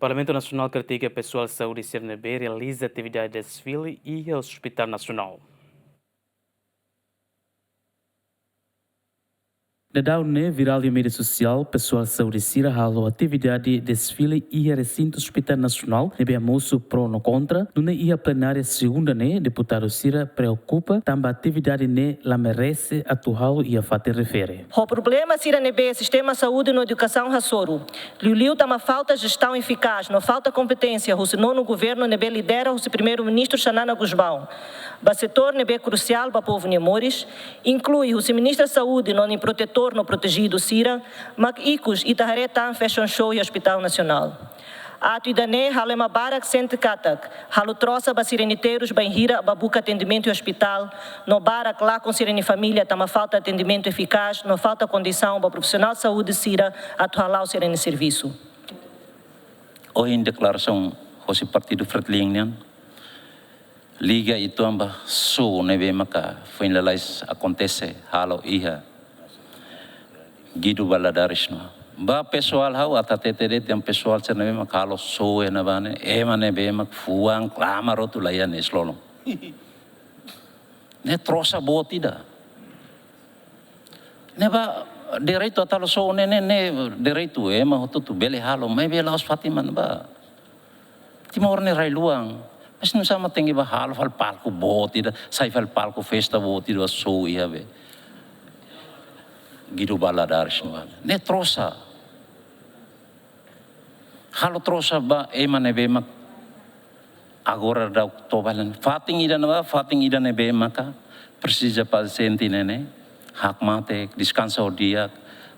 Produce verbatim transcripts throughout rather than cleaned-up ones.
Parlamentu Nasionál kritika pesoál saúde sira ne'ebé realiza atividade desfile iha Hospital Nasionál. Daudaun ne'e virál iha média sosiál, pesoál saúde sira halo atividade desfile iha resintu Hospital Nasionál, ne'ebé mosu pró no kontra, nune'e iha plenária segunda ne'e, deputadu sira preokupa, tanba atividade ne'e la merese atu halo iha fatin refere. Ho problema sira ne'ebé sistema saúde no edukasaun hasoru, liuliu tanba falta jestaun efikás no falta kompeténsia husi nonu governu ne'ebé lidera husi Primeiru-Ministru Xanana Gusmão, ba setór ne'ebé krusiál ba povu nia moris, inklui husi Ministra Saúde no nia protetór no protejidu sira, mak ikus ita haree tan fashion show iha Hospital Nasionál. Atu ida-ne'e halo ema barak sente katak halo trosa ba sira-nia terus bainhira ba buka atendimentu iha ospitál, no barak lakon sira-nia família tanba falta atendimentu efikás no falta kondisaun ba profisionál saúde sira atu hala'o sira-nia servisu. Ohin deklarasaun hosi Partidu Fretilin nian liga uitoan ba show ne'ebé maka foin lalais akontese halo iha Guido Valadares no. Ba pesoál ha'u atu hatete de'it, iha pesoál sira ne'ebé maka halo show iha ne'ebá ne'e, ema ne'ebé mak fuan klamar hotu la iha ne'e, isolon. Ne'e trosa boot ida. Ne'ebá direitu atu halo show ne'e, ne'e, ne'e direitu ema hotu-hotu bele halo, maibé la'ós fatin ba Timor nia rai-luan. Mas nusá mak tenke ba halo fali palku boot ida, sai fali palku festa boot ida, show iha be Guido Valadares no. Ne'e trosa. Halo trosa ba ema ne'ebé mak agora daudaun to'o ba laran. Fatin ida ne'ebá, fatin ida ne'ebé maka presiza pasiente ne'e ne'e hakmatek, deskansa ho di'ak,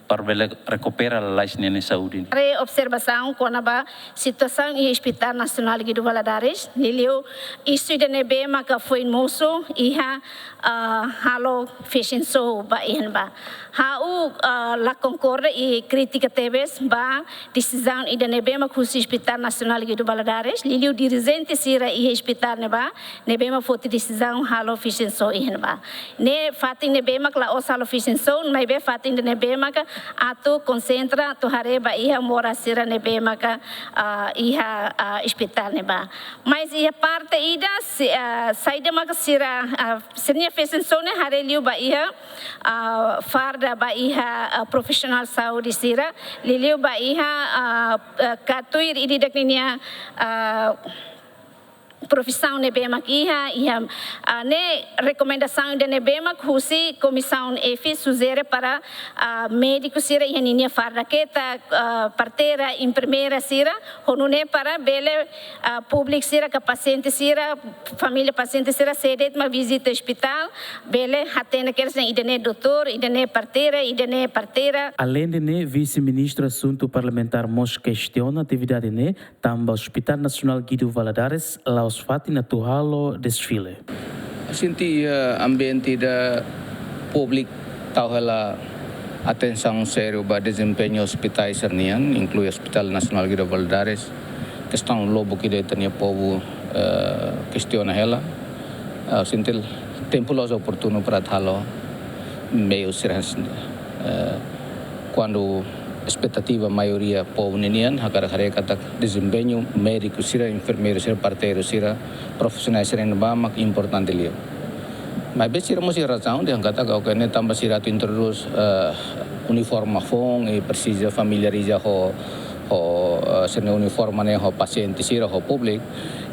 para bele rekupera lalais ninia saúde. Haree observasaun kona-ba situasaun iha Hospital Nasionál Guido Valadares, liuliu isu ida ne'ebé maka foin mosu iha, ah, halo fashion show ba iha ne'ebá. Ha'u, ah, la konkorda i kritika tebes ba desizaun ida ne'ebé mak husi Hospital Nasionál Guido Valadares, liuliu dirijente sira iha ospitál ne'ebá, ne'ebé mak foti desizaun halo fashion show iha ne'ebá. Ne'e fatin ne'ebé mak la'ós halo fashion show, maibé fatin ida ne'ebé maka atu konsentra, atu haree ba iha moras sira ne'ebé maka, ah, iha, ah, ospitál ne'ebá. Mas iha parte ida, si-, ah, saida maka sira, ah, sira-nia fashion show ne'e haree liu ba iha, ah, farda ba iha, ah, profisionál saúde sira, liuliu ba iha, ah, ah, katuir ida-idak ninia, ah, profisaun ne'ebé mak iha, iha, ah, ne'e rekomendasaun ida ne'ebé mak husi Komisaun F sujere para, ah, médiku sira iha ninia farda ketak, ah, parteira, enfermeira sira, ho nune'e para bele, ah, públiku sira ka pasiente sira, família pasiente sira, sé de'it mak vizita ospitál, bele hatene kedas ida-ne'e doutór, ida-ne'e parteira, ida-ne'e parteira. Aleinde ne'e, Vise-Ministru Asuntu Parlamentár mós kestiona atividade ne'e, tanba Hospital Nasionál Guido Valadares la'ós fatin atu halo desfile. Sente, eh, ambiente ida públiku tau hela atensaun sériu ba dezempeñu ospitais sira-nian, inklui Hospital Nasionál Guido Valadares. Kestaun lubuk ida ita-nia povu, eh, kestiona hela. Eh, sente tempu la'ós oportunu para halo meiu sira, eh, kuandu espetativa maioria povu ninian hakarak haree katak dezempeñu médiku sira, enfermeiru sira, parteiru sira, profisionál sira iha ne'ebá mak importante liu. Maibé sira mós iha razaun dehan katak, oke, ne'e tanba sira atu introdús, eh, uniforma foun i presiza familiariza ho, ho, eh, sira-nia uniforma ne'e ho pasiente sira, ho públiku.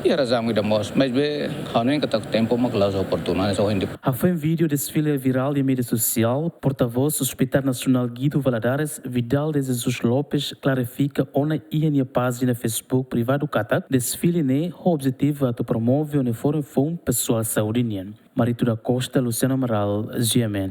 Iha razaun ida mós, maibé ha'u hanoin katak tempu mak la'ós oportunu, hanesan ohin dehan. Hafoin vídeo desfile virál iha média sosiál, portavós Hospital Nasionál Guido Valadares, Vidal de Jesus Lopes, klarifika ona iha nia pájina Facebook privadu katak desfile ne'e ho objetivu atu promove uniforme foun pesoál saúde nian. Marito da Costa, Luciano Amaral, G M N.